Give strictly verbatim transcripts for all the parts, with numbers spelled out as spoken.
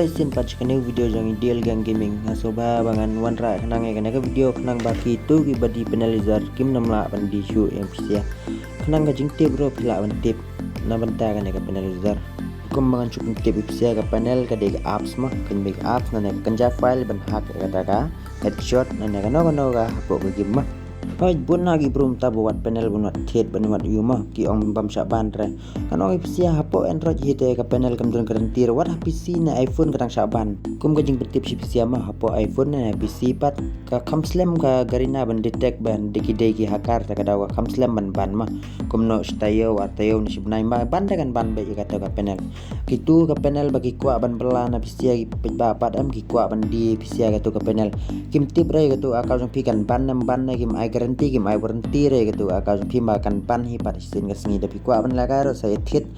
Shisien pat sha kane ka video jong i D L Gang Gaming, nga sngewbha ba ngan wanrah khnang ïa kane ka video khnang ba kito kiba die panel user kim nym lah ban die shuh ïa phi sha. Khnang ka jingtip ruh phi lah ban tip na bynta kane ka panel user. Kumba ngan shu pyntip ïa phi sha, ka panel ka dei ka apps mo, ka dei ka apps, nangne ka kynja file ban hack ïa kata ka headshot, nangne kano kano ka hapoh ka game mo. Hooid, bun na ki brum ta ba wad panel, bun wad thied, bun wad ïoh mo, ki ong bym shah ban re. Ngan ong ïa phi sha, hapoh Android hi te ka panel kam don guarantee re, wat ha P C ne iPhone ka dang shah ban. Kum ka jingpyntip sha phi sha mo, hapoh iPhone ne P C pat ka kham slem ka Garena ban detect ban dei ki dei ki hacker, te ka daw ka kham slem ban ban mo. Kumno shi taïew, ar taïew ne shi bnai mo, ban te kan ban beit ïa kato ka panel. Kito ka panel ba ki kwah ban bylla na phi sha, ki paidbah pat em, ki kwah ban die phi sha kato ka panel. Kim tip re kato account jong phi kan ban ne ym ban ne, kim ai guarantee, kim ai warranty re kato account jong phi, ba kan ban hi pat shisien ka sngi. Da phi kwah ban lehkai ruh sa ïathied.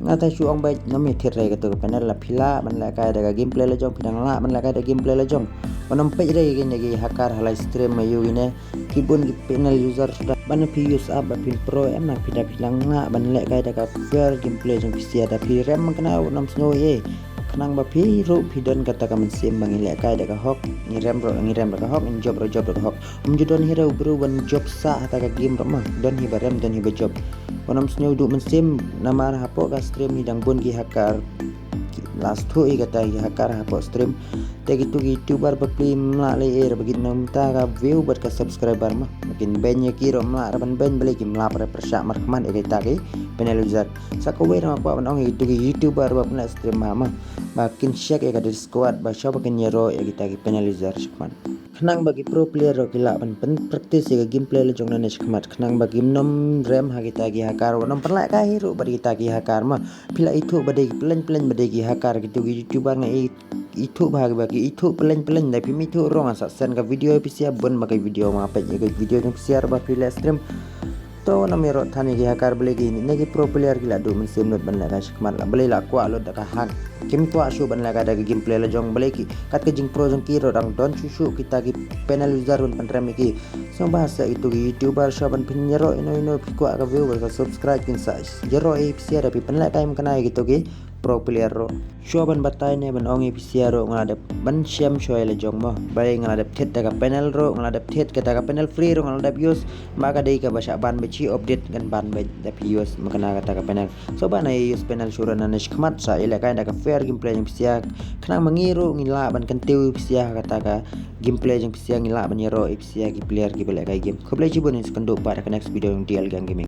Nga te shu ong beit, nym ïathied re kato ka panel, la phi lah ban lehkai da ka gameplay la jong, phi dang lah ban lehkai da ka gameplay la jong. Wat nym peit re kine ki hacker ha live stream ïa kine. Ki bun ki panel user suda ban phi use app ba phin pro em, nang phi da phi dang lah ban lehkai da ka fair gameplay jong phi sha. Da phi rem kane, wat nym sngew ei. Khnang ba phi ruh phi don kata ka mynsiem ba ngi lehkai da ka hok, ngi rem ruh ngi rem da ka hok, ngi jop ruh jop da ka hok. Ym ju don hi re u briew ban jop sah ha kata ka game ruh mo. Don hi ba rem, don hi ba jop. Wat nym sngew duh mynsiem, namar hapoh ka stream hi dang bun ki hacker. La sngewthuh ïa kata ki hacker hapoh stream. Te kito ki YouTuber bapli ym lah leh ei re ba kin nym ta ka view bad ka subscriber mo. Ba kin beiñ ïa ki ruh ym lah re ban beiñ, balei kim lap re pyrshah markhmat ïa kita ki panel user. Sa kawei ruh nga kwah ban ong ïa kito ki YouTuber ba pynleh stream mo, ba kin check ïa ka Discord ba shwa ba kin ïaroh ïa kita ki panel user shakhmat. Khnang ba ki pro player ruh ki lah ban pyn practice ïa ka gameplay la jong nangne shakhmat. Khnang ba kim nym rem ha kita ki hacker, wat nym pynlehkai hi ruh bad kita ki hacker mo. Phi lah ithuh ba dei ki plein plein ba dei ki hacker kito ki YouTuber, nga i ithuh bha kiba ki ithuh plein plein. Da phim ithuh ruh ngan sa send ka video ïa phi sha, bun ba ka video ma peit ïa ka video jong phi sha ba phi leh stream. To nym ïaroh than ïa ki hacker, balei kine ki pro player ki la duh mynsiem lut ban lehkai shakhmat, la balei la kwah lut da ka hack. Kim kwah shuh ban lehkai da ka gameplay la jong, balei ki kat ka jingpro jong ki ruh dang don shuh shuh kita ki panel user ban pynrem ïa ki. Sngewbha sa ito ki YouTuber shwa ban pynïaroh ino ino, phi kwah ka view bad ka subscribe, kin sa ïaroh ïa phi sha da phi pynlehkai ïa kine kito ki pro player ruh. Shwa ban batai ne ban ong ïa phi sha ruh nga la dep ban shem shwa ïa la jong mo. Balei nga la dep thied da ka panel ruh, nga la dep thied kata ka panel free ruh nga la dep use. Ba ka dei kaba shah ban beit, shi update kan ban beit, da phi use ma kane kata ka panel. Sngewbha na use panel shuh ruh nangne shakhmat, sa ïalehkai da ka fair gameplay jong phi sha. Khnang ma ngi ruh ngi lah ban kyntiew ïa phi sha ha kata ka gameplay jong phi sha, ngi lah ban ïaroh ïa phi sha ki player kiba lehkai game. Khublei shibun, ngin sa ïakynduh pat ha ka next video jong D L Gang Gaming.